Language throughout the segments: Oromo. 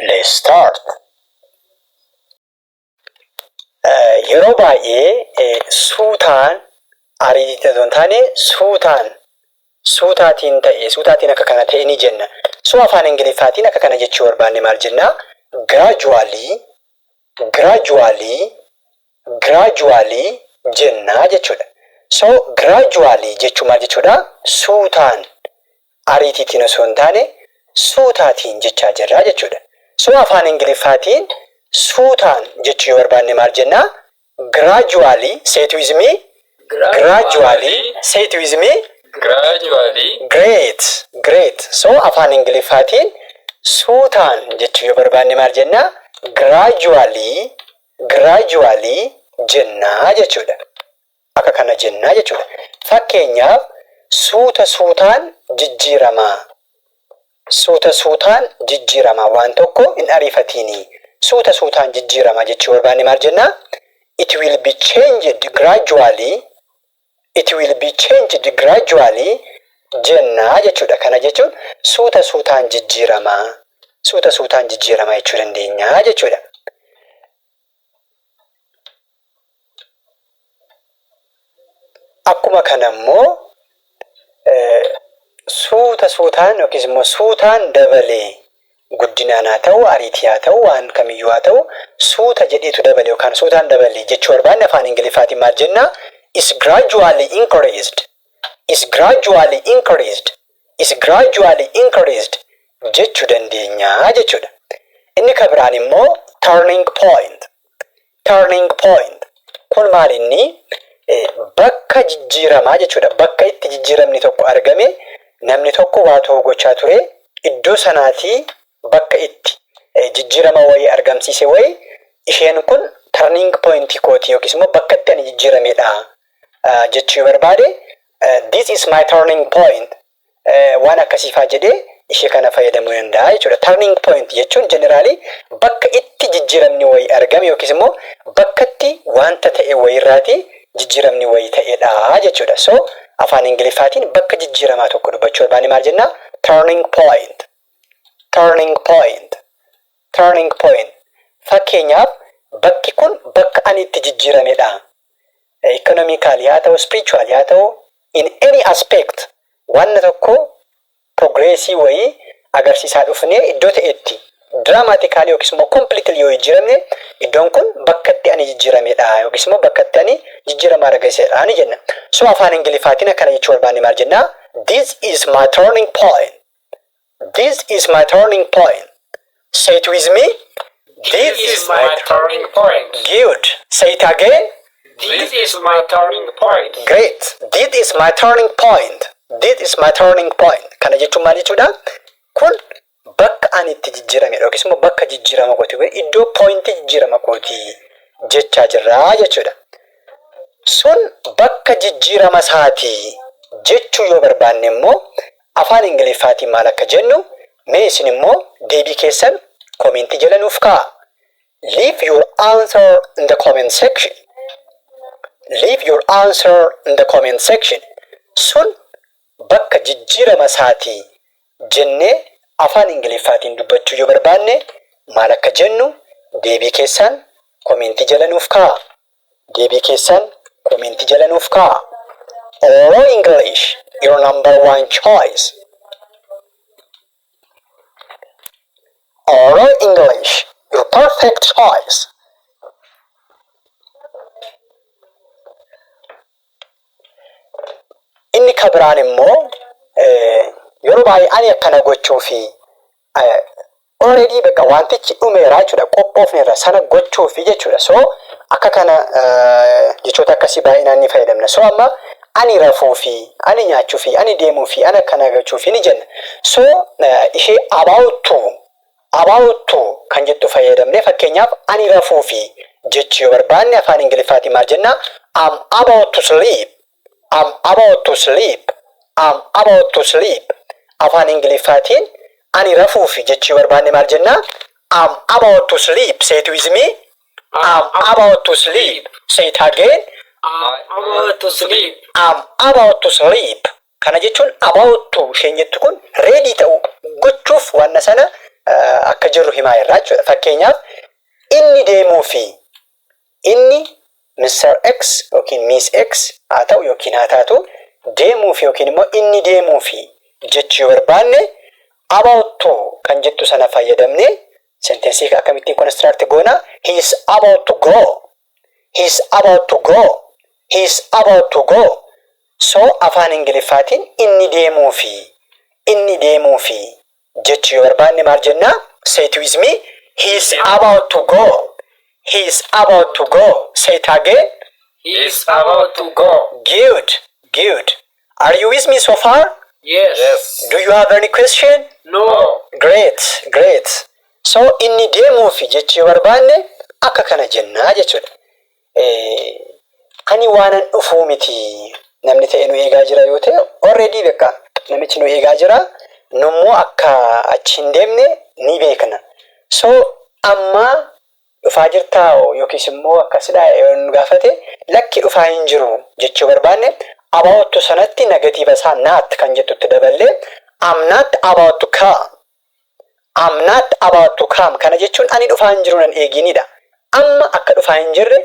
Let's start. Yeroo baay'ee suutaan ariitii otoo hin taane suutaan suutaatiin ta'e suutaatiin akka kana ta'e ni jenna. So afaan Ingiliffaatiin akka kana jechuu barbaanne maal jenna? Gradually, gradually, gradually jenna jechuudha. So gradually jechuun maal jechuudha? Suutaan ariitiitiin osoo hin taane suutaatiin jechaa jirra jechuudha. So afaan Ingiliffaatiin suutaan jechuu yoo barbaanne maal jennaa? Gradually, say it with me. Gradually, say it with me. Gradually. Great, great. So afaan Ingiliffaatiin suutaan jechuu yoo barbaanne maal jennaa? Gradually, gradually jennaa jechuudha. Akka kana jennaa jechuudha. Fakkeenyaaf suuta suutaan jijjiiramaa. Suuta suutaan jijjiiramaa waan tokko hin ariifatiini. Suuta suutaan jijjiiramaa jechuu barbaanne maal jennaa? It will be changed gradually. It will be changed gradually jennaa jechuudha. Kana jechuun suuta suutaan jijjiiramaa. Suuta suutaan jijjiiramaa jechuu dandeenya jechuudha. Akkuma kana immoo suuta suutaan yookiis immoo suutaan dabalee guddinaan haa ta'u ariitii haa ta'u waan kamiyyuu haa ta'u suuta jedheetu dabale yookaan suutaan dabale jechuu barbaanne afaan Ingiliffaatiin maal jenna? Is gradually increased. Is gradually increased. Is gradually increased jechuu dandeenya jechuudha. Inni kan biraan immoo turning point. Turning point. Kun maal inni bakka jijjiiramaa jechuudha. Bakka itti jijjiiramni tokko argame namni tokko waa tokko gochaa ture iddoo sanaatii bakka itti jijjiirama wayii argamsiise wayii isheen kun turning point kooti yookiis immoo bakka itti ani jijjiiramedha jechuu barbaade this is my turning point waan akkasiifaa jedhee ishee kana fayyadamuu danda'a jechuudha. Turning point jechuun generally bakka itti jijjiiramni wayii argame yookiis immoo bakka itti wanta ta'e wayiirraati jijjiiramni wayii ta'edha jechuudha. So afaan Ingiliffaatiin bakka jijjiiramaa tokko dubbachuu barbaanne maal jennaa? Turning point. Turning point. Turning point. Fakkeenyaaf bakki kun bakka ani itti jijjiiramedha. Economically haa ta'u, spiritually haa ta'u, in any aspect wanna tokko progressii wayii agarsiisaa dhufnee iddoo ta'etti dramatically yookiis immoo completely yoo jijjiiramne iddoon kun bakka itti ani jijjiiramedha yookiis immoo bakka itti ani jijjiirama argisiisedha ni jenna. So afaan Ingiliffaatiin akkana jechuu barbaanne maal jennaa? This is my turning point. This is my turning point. Say it with me. This is my turning point. Good. Say it again. This is my turning point. Great. This is my turning point. This is my turning point. Kana jechuun maal jechuudha? Kun bakka ani itti jijjiiramedha yookiis immoo bakka jijjiirama kooti iddoo pointii jijjiirama kooti jechaa jirra jechuudha. Sun bakka jijjiirama isaatii jechuu yoo barbaanne immoo afaan Ingiliffaatiin maal akka jennu mee isin immoo deebii keessan commentii jala nuuf kaa'a. Leave your answer in the comment section. Leave your answer in the comment section. Sun bakka jijjiirama isaatii jennee afaan Ingiliffaatiin dubbachuu yoo barbaanne maal akka jennu deebii keessan commentii jala nuuf kaa'a. Deebii keessan commentii jala nuuf kaa'a. Oro English, your number one choice. Oro English, your perfect choice. Inni kan biraan immoo yeroo baay'ee ani akkana gochuu fi already bakka wantichi dhumeera jechuudha qophoofneerra sana gochuufi jechuudha. So akka kana jechoota akkasii baay'inaan ni fayyadamna. So amma ani rafuufi, ani nyaachuufi, ani deemuufi, ani akkana gochuufi ni jenna. So ishee about to, about to kan jettu fayyadamne fakkeenyaaf ani rafuufi jechuu yoo barbaanne afaan Ingiliffaatiin maal jenna? I'm about to sleep. I'm about to sleep. I'm about to sleep. Afaan Ingiliffaatiin ani rafuufi jechuu yoo barbaanne maal jenna? I'm about to sleep. Say it with me. I'm about to sleep. Say it again. I'm about to sleep. I'm about to sleep. Kana jechuun about to isheen jettu kun ready ta'u gochuuf wanna sana akka jirru himaa irraa jechuudha. Fakkeenyaaf inni deemuu fi inni Mr. X yookiin Miss X haa ta'u yookiin haa taatu deemuuf yookiin immoo inni deemuu fi jechuu yoo barbaanne, about to kan jettu sana fayyadamne sentence akkamittiin construct goona? He is about to go. He is about to go. He is about to go. So afaan Ingiliffaatiin inni deemuu fi inni deemuu fi jechuu yoo barbaanne maal jennaa? Say it with me. He is about to go. He is about to go. Say it again. He is about to go. Good, good. Are you with me so far? Yes. Yes. Do you have any question? No. Great, great. So inni deemuufi jechuu yoo barbaanne akka kana jennaa jechuudha. Ani waanan dhufuu miti. Namni ta'e nu eegaa jira yoo ta'e, already beeka, namichi nu eegaa jira. Nummoo akka achi hin deemne ni beekna. So amma dhufaa jirtaa yookiis immoo akkasidha yoo nu gaafate, lakki dhufaa hin jiru jechuu barbaanne, about to sanatti negative isaa not kan jettutti daballee I'm not about to come. I'm not about to come. Kana jechuun ani dhufaa hin jiru nan eeginidha. Amma akka dhufaa hin jirre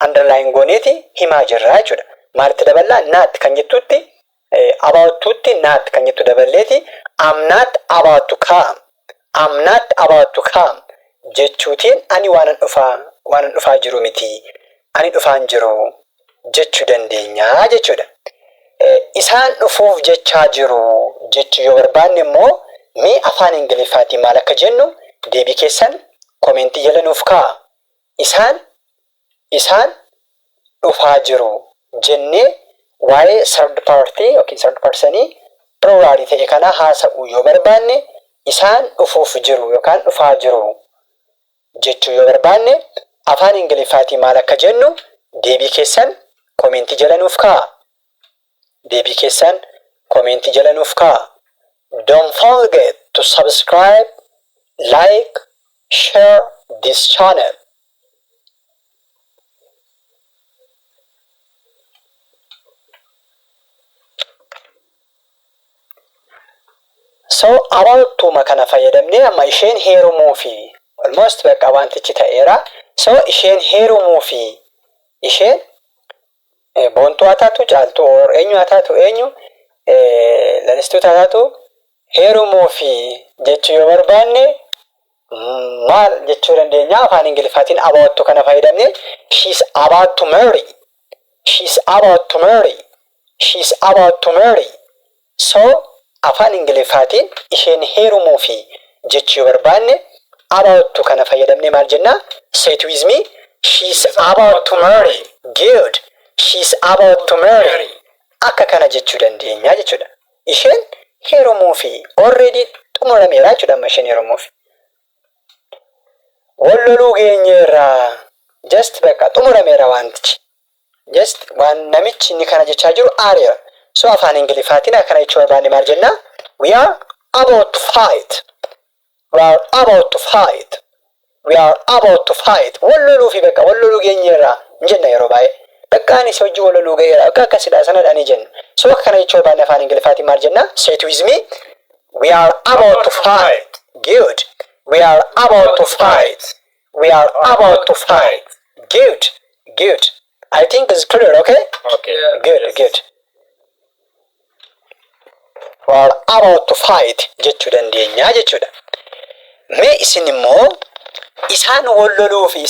underline gooneeti himaa jirra jechuudha. Maalitti daballaa? Not kan jettutti, about to'tti not kan jettu daballeeti I'm not about to come. I'm not about to come jechuutiin ani waanan dhufaa jiru miti. Ani dhufaa hin jiru jechuu dandeenya jechuudha. Isaan dhufuuf jechaa jiru jechuu yoo barbaanne immoo mee afaan Ingiliffaatiin maal akka jennu deebii keessan comment jala nuuf kaa'a. Isaan dhufaa jiru jennee waa'ee third party yookiin third personii pluralii ta'e kana haasa'uu yoo barbaanne, isaan dhufuuf jiru yookaan dhufaa jiru jechuu yoo barbaanne afaan Ingiliffaatiin maal akka jennu deebii keessan comment jala nuuf kaa'a. Deebii keessan comment jala nuuf kaa'a. Don't forget to subscribe, like, share this channel. So about to'uma kana fayyadamnee amma isheen heerumuu fi almost bakka wantichi ta'eera. So isheen heerumuu fi isheen Boontuu haa taatu, Caaltuu or eenyu haa taatu, eenyu Lalistuu haa taatu, heerumuu fi jechuu yoo barbaanne maal jechuu dandeenya? Afaan Ingiliffaatiin about to kana fayyadamne she's about to marry. She's about to marry. She's about to marry. So afaan Ingiliffaatiin isheen heerumuu fi jechuu yoo barbaanne about to kana fayyadamne maal jennaa? Say it with me. She's about to marry. Good. She's about to marry. Akka kana jechuu dandeenya jechuudha. Isheen heerumuu fi already xumurameera jechuudha amma isheen heerumuu fi. Wal loluu geenyeerraa, just bakka xumurameera wantichi. Just waan namichi inni kana jechaa jiru aareera. So afaan Ingiliffaatiin akkana jechuu barbaanne maal jennaa? We are about to fight. We are about to fight. We are about to fight. Wal loluu fi bakka wal loluu geenyeerraa hin jenna yeroo baay'ee. Bakka ani si wajjin wal loluu ga'eera bakka akkasidha sanadha ni jenna. So akka kana jechuu barbaanne afaan Ingiliffaatiin maal jennaa? Say it with me. We are about to fight. Good. We are about to fight. We are about to fight. Good. Good. I think it's clear, okay? Okay. Good, Yes. good. We are about to fight jechuu dandeenya jechuudha. Mee isin immoo isaan wal loluu fi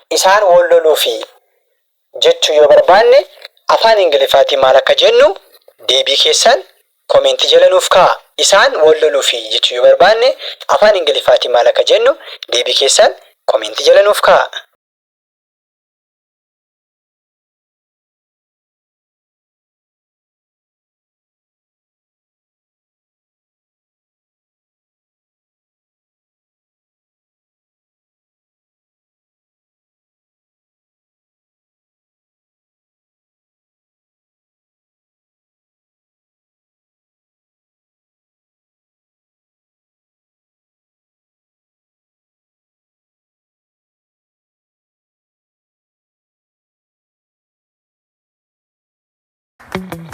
isaan wal loluu fi jechuu yoo barbaanne afaan Ingiliffaatiin maal akka jennu deebii keessan comment jala nuuf kaa'a. Isaan wal loluu fi jechuu yoo barbaanne afaan Ingiliffaatiin maal akka jennu deebii keessan comment jala nuuf kaa'a. Thank you.